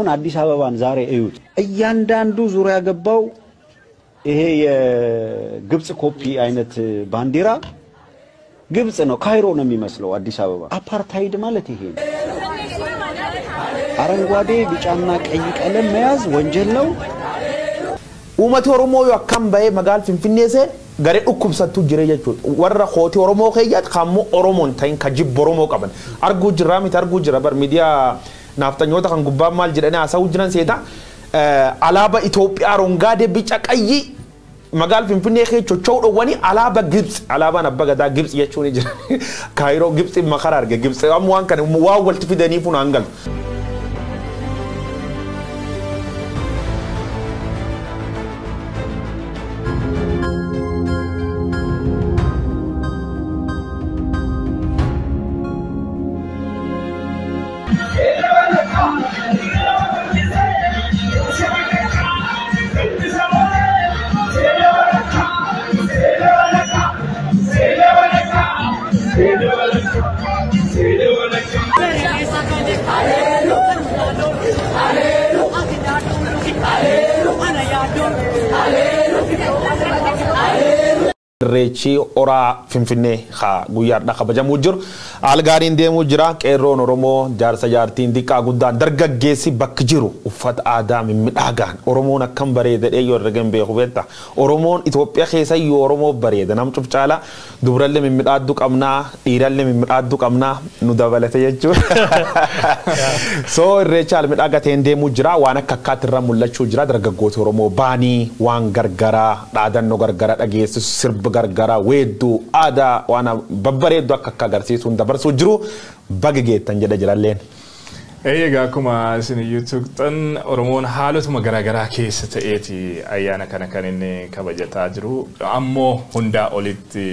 አሁን አዲስ አበባን ዛሬ እዩት። እያንዳንዱ ዙሪያ ገባው ይሄ የግብጽ ኮፒ አይነት ባንዲራ ግብጽ ነው፣ ካይሮ ነው የሚመስለው አዲስ አበባ። አፓርታይድ ማለት ይሄ ነው። አረንጓዴ ቢጫና ቀይ ቀለም መያዝ ወንጀል ነው። Uummati Oromoo yoo akkam bahee magaala Finfinnee seen garee dhukkubsattu jira jechuudha. Warra kootii Oromoo keeyyaat kammoo Oromoon ta'in ka jibba Oromoo qaban. Arguu jirraa miti arguu jira bar miidiyaa naaftanyoota kan gubbaa maal jedhanii haasa'uu jiran seeta. Alaaba Itoophiyaa arongaadee bica qayyii magaala Finfinnee kee chocho'uu dhowwanii alaaba Gibxi alaabaan abba gadaa Gibxi jechuun jira. Kaayiroo Gibxi makara arge Gibxi amma waan kana waan walitti fidaniifu naan galu. Irreechi oraa Finfinnee haa guyyaadha kabajamuu jiru. Haala gaariin deemuu jira. Qeerroon Oromoo jaarsa jaartiin diqqaa guddaan dargaggeessi bakki jiru uffata aadaa mimmiidhagaan Oromoon akkam bareeda yoo herrega hin beeku beekta. Oromoon Itoophiyaa keessa iyyuu Oromoo bareeda. Nam cuf caala dubrallee mimmiidhaadduu qabnaa dhiirallee mimmiidhaadduu qabnaa nu dabalate jechuudha. So irreecha haala miidhagaa ta'een deemuu jira. Waan akka akkaatti irraa mul'achuu jira. Dargaggooti Oromoo baanii waan gargaraa dhaadannoo gargaraa dhageessisu sirba gargaraa weedduu aadaa waan babbareedduu akka akka agarsiisuun dabarsuu jiru baga geettan jedha jiralleen. Egaa akkuma isin iyyuu tuqxan Oromoon haalotuma garaagaraa keessa ta'eeti ayyaana kana kan inni kabajataa jiru. Ammoo hundaa olitti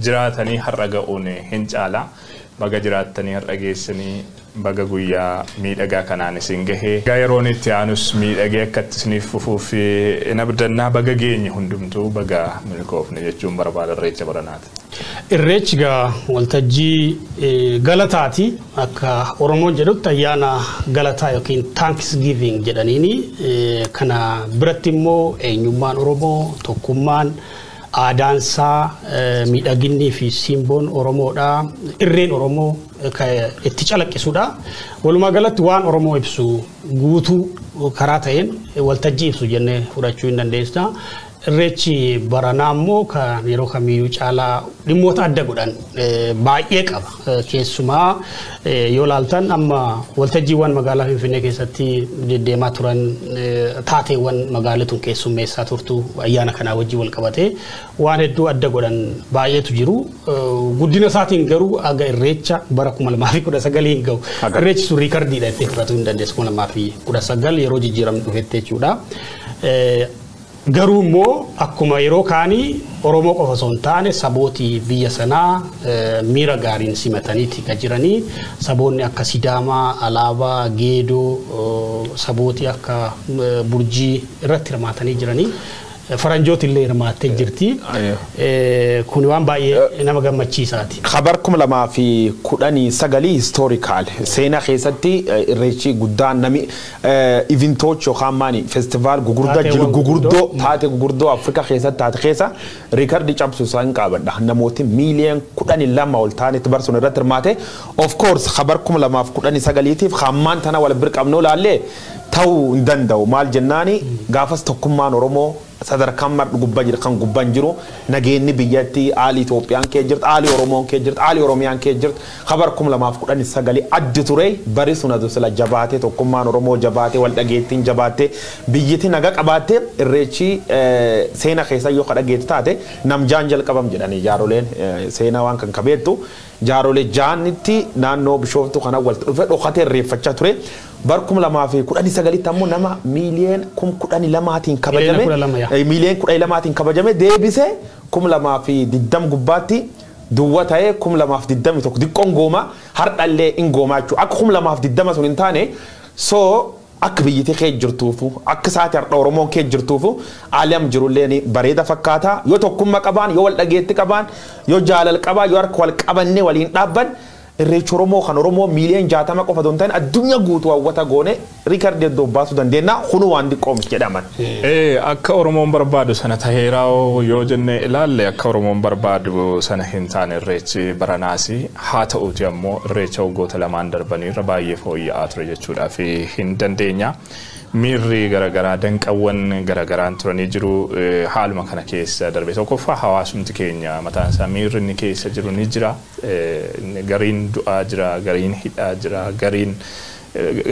jiraatanii har'a ga'uun hin caala. Baga jiraattanii har'a geessanii baga guyyaa miidhagaa kanaan isin gahee. Egaa yeroon itti aanus miidhagee akkatti isiniif fufuuf hin abdannaa baga geenye hundumtuu baga milkoofne jechuun barbaada irreecha baranaati. Irreechi egaa waltajjii galataati. Akka Oromoon jedhutti ayyaana galataa yookiin Thanksgiving jedhaniini. Kana biratti immoo eenyummaan Oromoo tokkummaan aadaansaa miidhaginni fi simboon Oromoodha. Irreen Oromoo itti calaqqisuudha. Walumaa galatti waan Oromoo ibsu guutuu karaa ta'een waltajjii ibsu jennee fudhachuu hin dandeessa. Irreechi baranaa immoo kan yeroo kamiyyuu caalaa dhimmoota adda godhan baay'ee qaba. Keessumaa yoo laaltan amma waltajjiiwwan magaalaa Finfinnee keessatti deddeemaa turan taateewwan magaalli tun keessummeessaa turtu ayyaana kanaa wajjin wal qabatee waan hedduu adda godhan baay'eetu jiru. Guddina isaatiin garuu aga irreecha bara 2019 hin ga'u. Irreechi sun riikardiidha jettee fudhatuu hin dandeessu 2019 yeroo jijjiiramni dhufetti jechuudha. Garuu immoo akkuma yeroo kaanii Oromoo qofa osoo hin taane sabootii biyya sanaa miira gaariin simataniiti kan jiranii. Saboonni akka Sidaamaa, Alaabaa, Geedoo, sabootii akka Burjii irratti hirmaatanii jiranii. Faranjooti illee hirmaattee jirti. Kun waan baay'ee nama gammachiisaati. Khabar 2019 historical seenaa keessatti irreechi guddaan nami eventoch yookaan maani festival gugurdaa jiru gugurdoo taate gugurdoo Afrikaa keessatti taate keessa riikardii cabsu isaan qabadha. Namooti miiliyoon 12 ol ta'anitti barsuun irratti hirmaate. Of course khabar 2019tiif hammaan tana wal bira qabnoo laallee ta'uu hin danda'u. Maal jennaani gaafas tokkummaan Oromoo sadarkaan mardu gubbaa jira kan gubbaan jiru nageenyi biyyatti haalli Itoophiyaan kee jirti haalli Oromoon kee jirti haalli Oromiyaan kee jirti khabar 2019 addi ture bari sun adu sila jabaatee tokkummaan Oromoo jabaatee wal dhageettiin jabaatee biyyatti naga qabaattee irreechi seenaa keessa yoo kadhageetti taate namjaan jalqabam jedhanii jaaroleen seenaa waan kan qabeettu jaarolee jaanitti naannoo Bishooftuu kana walitti dhufe dhokatee irreeffachaa ture. Bar 2019 ammoo nama miiliyoon 12,000 kabajame miiliyoon 12,000 kabajame deebisee 2020 gubbaatti duwwaa ta'ee 2021 diqqoon gooma hardhallee hin goomaa jechuudha. Akka 2020 sun hin taane so akka biyyatti kee jirtuufu akka isaati har'a Oromoon kee jirtuufu alam jirullee bareeda fakkaata yoo tokkummaa qabaan yoo wal dhageetti qabaan yoo jaalal qabaan yoo harka wal qabanne waliin dhaabban Irreecha Oromoo kan Oromoo miiliyoona 60 qofa osoo hin taane addunyaa guutuu hawwata goone riikardii iddoo baasuu dandeenya kunu waan xiqqoomti jedhaman. Akka Oromoon barbaadu sana taheeraa yoo jenne ilaalle, akka Oromoon barbaadu sana hin taane irreechi baranaasi. Haa ta'uuti ammoo irreecha waggoota lamaan darbaniirra baay'ee fooyya'aa ture jechuudhaaf hin dandeenya. Miirri garaagaraa, danqawwan garaagaraan turanii jiru. Haaluma kana keessa darbe tokkoffaa hawaasumti keenya mataan isaa miirri inni keessa jiru ni jira. Gariin du'aa jira, gariin hidhaa jira, gariin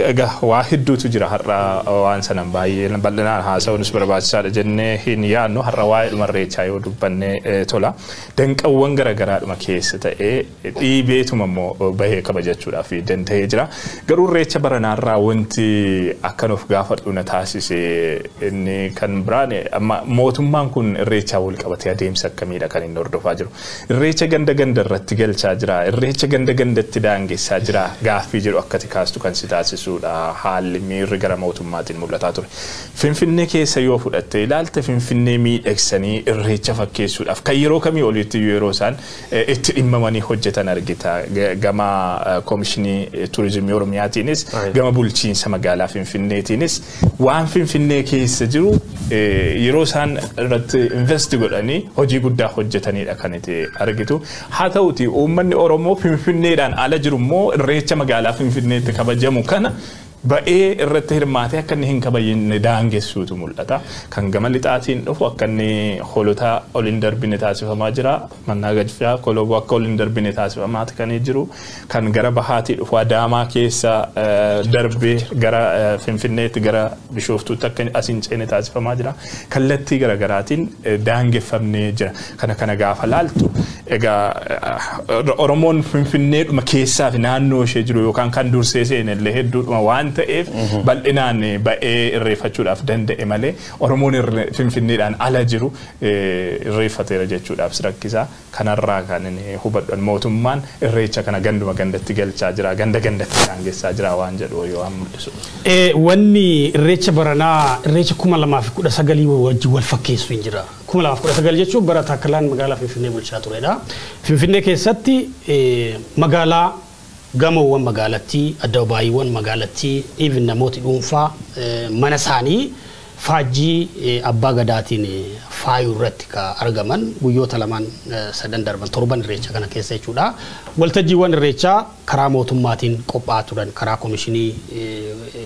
egaa waa hedduutu jira. Har'a waan sanan baay'ee bal'inaan haasa'uunis barbaachisaadha jennee hin yaadnu. Har'a waa'ee dhuma irreechaa yoo dubbanne tola. Danqawwan garaagaraadhuma keessa ta'ee dhiibeetuma immoo bahee kabajachuudhaaf danda'ee jira. Garuu irreecha baranaarraa wanti akkan of gaafadhu na taasise inni kan biraan, amma mootummaan kun irreechaa wal qabatee adeemsa akkamiidha kan inni hordofaa jiru? Irreecha ganda ganda irratti galchaa jira? Irreecha ganda gandatti daangessaa jira? Gaaffii jedhu akkati kaastu kan si taasisuudha haalli miirri gara mootummaatiin mul'ataa ture. Finfinnee keessa yoo fudhatte ilaalte, Finfinnee miidhagsanii irreecha fakkeessuudhaaf kan yeroo kamii olitti yeroo isaan itti dhimmamanii hojjetan argita. Gama Koomishinii Turizimii Oromiyaatiinis, gama bulchiinsa magaalaa Finfinneetiinis waan Finfinnee keessa jiru yeroo isaan irratti invest godhanii hojii guddaa hojjetanidha kan itti argitu. Haa ta'uti uummanni Oromoo Finfinneedhaan ala jiru immoo irreecha magaalaa Finfinneetti kabajamu kana ba'ee irratti hirmaatee akka inni hin kabajne daangessuutu mul'ata. Kan gama lixaatiin dhufu akka inni Hoolotaa ol hin darbine taasifamaa jira. Mannaa Gajfaa Koloboo akka ol hin darbine taasifamaa kan jiru. Kan gara bahaatii dhufu Adaamaa keessa darbee gara Finfinneetti, gara Bishooftuutti akka as hin ceene taasifamaa jira. Kallattii garaagaraatiin daangeffamnee jira. Kana gaafa laaltu egaa Oromoon Finfinneedhuma keessaa fi naannoo ishee jiru yookaan kan dursee seenellee hedduudhuma waan ta'eef bal'inaan ba'ee irreeffachuudhaaf danda'e malee Oromoon Finfinneedhaan ala jiru irreeffateera jechuudhaaf rakkisaa. Kanarraa kan inni hubadhu, mootummaan irreecha kana ganduma gandatti galchaa jira, ganda gandatti daangessaa jira waan jedhu yoo waan mul'isu. Wanni irreecha baranaa irreecha 2019 wajjin wal fakkeessu hin jira. 2019 jechuun bara Taakkalaan magaalaa Finfinnee bulchaa turedha. Finfinnee keessatti magaalaa gamoowwan magaalattii, addabaayiiwwan magaalattii, even namooti dhuunfaa mana isaanii faajjii abbaa gadaatiin faayuu irratti ka argaman guyyoota lamaan sadan darban, torban irreecha kana keessa jechuudha. Waltajjiiwwan irreechaa karaa mootummaatiin qophaa'aa turan, karaa Koomishinii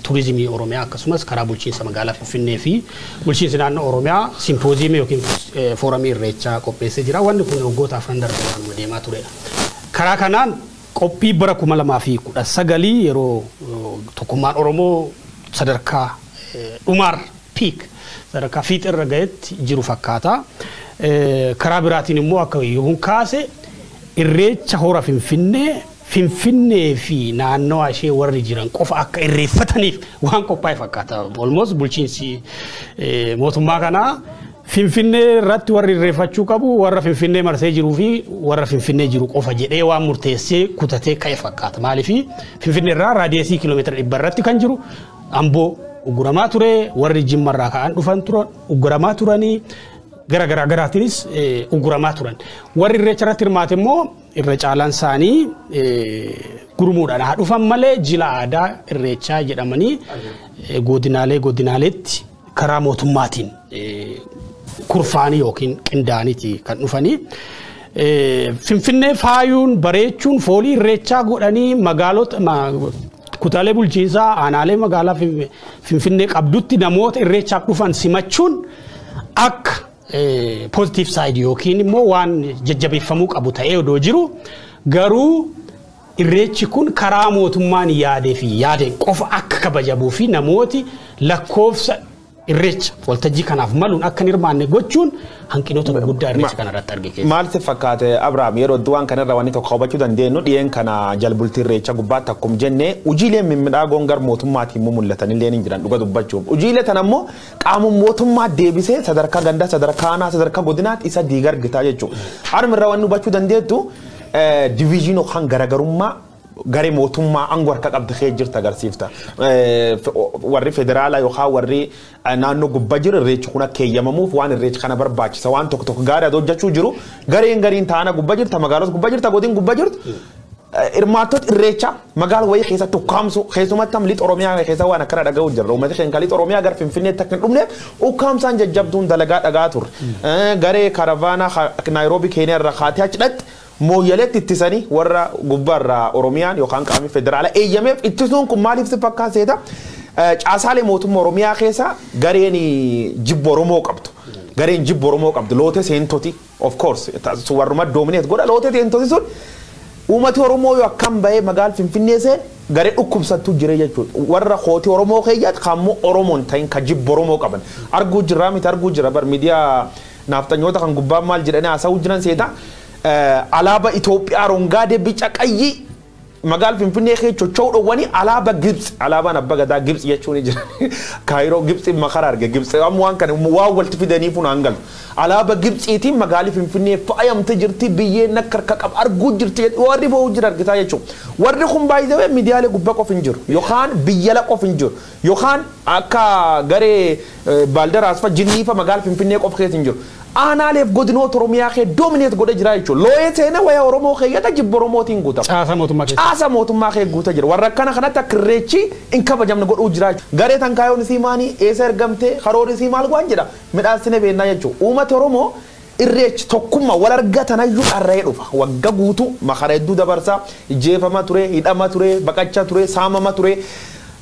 Turizimii Oromiyaa akkasumas karaa bulchiinsa magaalaa Finfinnee fi bulchiinsi naannoo Oromiyaa simpooziyemii yookiin fooramii irreechaa qopheessee jira. Wanni kun waggoota 4 darban waanuma deemaa turedha. Karaa kanaan qophii bara 2019 yeroo tokkummaan Oromoo sadarkaa dhumaar peak, sadarkaa fiixirra gahetti jiru fakkaata. Karaa biraatiin immoo akka yoon kaase irreecha hora Finfinnee, Finfinnee fi naannawa ishee warri jiran qofa akka irreeffataniif waan qophaa'e fakkaata. Almost bulchiinsi mootummaa kanaa Finfinnee irratti warri irreeffachuu qabu warra Finfinnee marsee jiruu fi warra Finfinnee jiru qofa jedhee waan murteessee kutatee ka'e fakkaata. Maaliif Finfinnee irraa raadiyeesii kiiloomeetira 100 irratti kan jiru Amboo uguramaa ture, warri Jimmarraa ka'an dhufan turan uguramaa turanii, gara garaa garaatiinis uguramaa turan. Warri irreecha irratti hirmaate immoo irra caalaan isaanii gurmuudhaan haa dhufan malee jila aadaa irreechaa jedhamanii godinaalee godinaaleetti karaa mootummaatiin kurfaanii yookiin qindaa'aniiti kan dhufanii. Finfinnee faayuun, bareechuun, foolii irreechaa godhanii magaalota kutaalee bulchiinsaa aanaalee magaalaa Finfinnee qabdutti namoota irreechaaf dhufan simachuun akka positive side yookiin immoo waan jajjabeeffamuu qabu ta'ee odoo jiru, garuu irreechi kun karaa mootummaan yaadee fi yaadeen qofa akka kabajamuu fi namooti lakkoofsa irreecha waltajjii kanaaf maluun akka hin hirmaanne gochuun hanqinoota gurguddaa irreecha kana irratti arge keessa. Maal si fakkaate, Abrahaam? Yeroo waan kanarra wanni tokko hubachuu dandeenyu, dhiyeen kana jalbultii irreecha gubbaatti akkuma jenne hojiileen mimmiidhagoon gar mootummaatiin immoo mul'atan illee ni jiran dhuga dubbachuuf. Hojiilee tan ammoo qaama mootummaa deebisee sadarkaa gandaa, sadarkaa aanaa, sadarkaa godinaatti isa diiga argitaa jechuudha. Haruma irraa wanni hubachuu dandeettu division yookaan garaagarummaa garee mootummaa aangoo harka qabdi kee jirtu agarsiifta. Warri federaalaa yookaan warri naannoo gubbaa jiru irreechi kun akka eeyyamamuuf waan irreechi kana barbaachisa waan tokko tokko gaarii hojjechuu jiru. Gareen gariin taana gubbaa jirta, magaalota gubbaa jirta, godin gubbaa jirtu. Hirmaattota irreechaa magaala wayii keessatti ukkaamsu keessumatti lixa Oromiyaa keessa waan akkana dhaga'u jirra. Uummati keenya lixa Oromiyaa gara Finfinneetti akka hin dhumneef ukkaamsaan jajjabduun dalagaa dhagaa turre. Garee karavaanaa Naayiroobii Keeniyaa irraa kaatee achi dhaqxe mooyyaleetti ittisanii warra gubbaarraa Oromiyaan yookaan qaamni federaalaa eeyyameef ittisuun kun maaliif si fakkaaseeta? Caasaalee mootummaa Oromiyaa keessa gareen jibba Oromoo qabdu. Gareen jibba Oromoo qabdu loote seentoti of course warruma dominate godha loote seentoti sun uummati Oromoo yoo akkam bahee magaala Finfinnee seen garee dhukkubsattu jira jechuudha. Warra kootii Oromoo keeyyaatu kammoo Oromoon ta'in ka jibba Oromoo qaban. Arguu jirraa miti arguu jira bar miidiyaa naaftanyoota kan gubbaan maal jedhanii haasa'uu jiran seeta. Alaaba Itoophiyaa rongaadee bica qayyii magaala Finfinnee keessa socho'uu dhowwanii alaaba Gibxi alaabaan abba gadaa Gibxi jechuun jira. Kaayiroo Gibxi makara arge Gibxi amma waan kana waan walitti fidanii funaan galu. Alaaba Gibxiitiin magaalli Finfinnee faayamte jirti biyyeen akka harka qabu arguu jirti warri ba'uu jira argitaa jechuudha. Warri kun baay'ee miidiyaalee gubbaa qof hin jiru yookaan biyya qof hin jiru yookaan akka garee baaldaraas fa jinniifa magaala Finfinnee qof keessa hin jiru. Aanaaleef godinoota Oromiyaa kee dominate godhe jira jechuudha. Looyee seenaa wayyaa Oromoo keeyyata jibba Oromootiin guutama. Caasaa mootummaa keessa. Caasaa mootummaa kee guuta jira. Warra akkana kanatti akka irreechi hin kabajamne godhuu jira jechuudha. Garee tan kaayoon isii maanii eessa ergamtee karoorri isii maal waan jedha midhaassine beennaa jechuudha. Uummata Oromoo irreechi tokkummaa wal argatan hayyuu dharra'ee dhufa. Wagga guutuu makara hedduu dabarsaa jeefama ture, hidhama ture, baqachaa ture, saamama ture.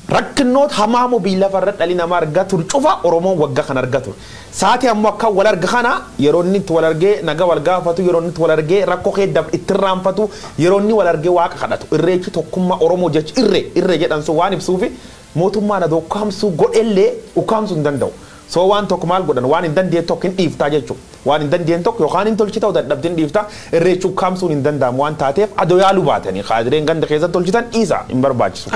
Rakkinnoota hamaamoo biyya lafarra dhalli namaa argaa ture cufa Oromoon waggaa kan argaa ture. Sa'aatii ammoo akka wal arga kana yeroo inni itti wal argee naga wal gaafatu yeroo inni itti wal argee rakkoo keeddaaf itti irraanfatu yeroo inni wal argee waaqa kadhatu irreechi tokkummaa Oromoo jechi irree irree jedhan sun waan ibsuufi mootummaan adoo ukkaamsuu godhellee ukkaamsuu hin danda'u. So waan tokko maal godhan waan hin dandeenye tokko hin dhiiftaa jechuudha. Waan hin dandeenye tokko yookaan hin tolchita dadhabdee hin dhiiftaa irreechi ukkaamsuun hin danda'amu waan taateef adoo yaaluu baatanii qaadireen ganda keessatti tolchitan dhiisa hin barbaachisu.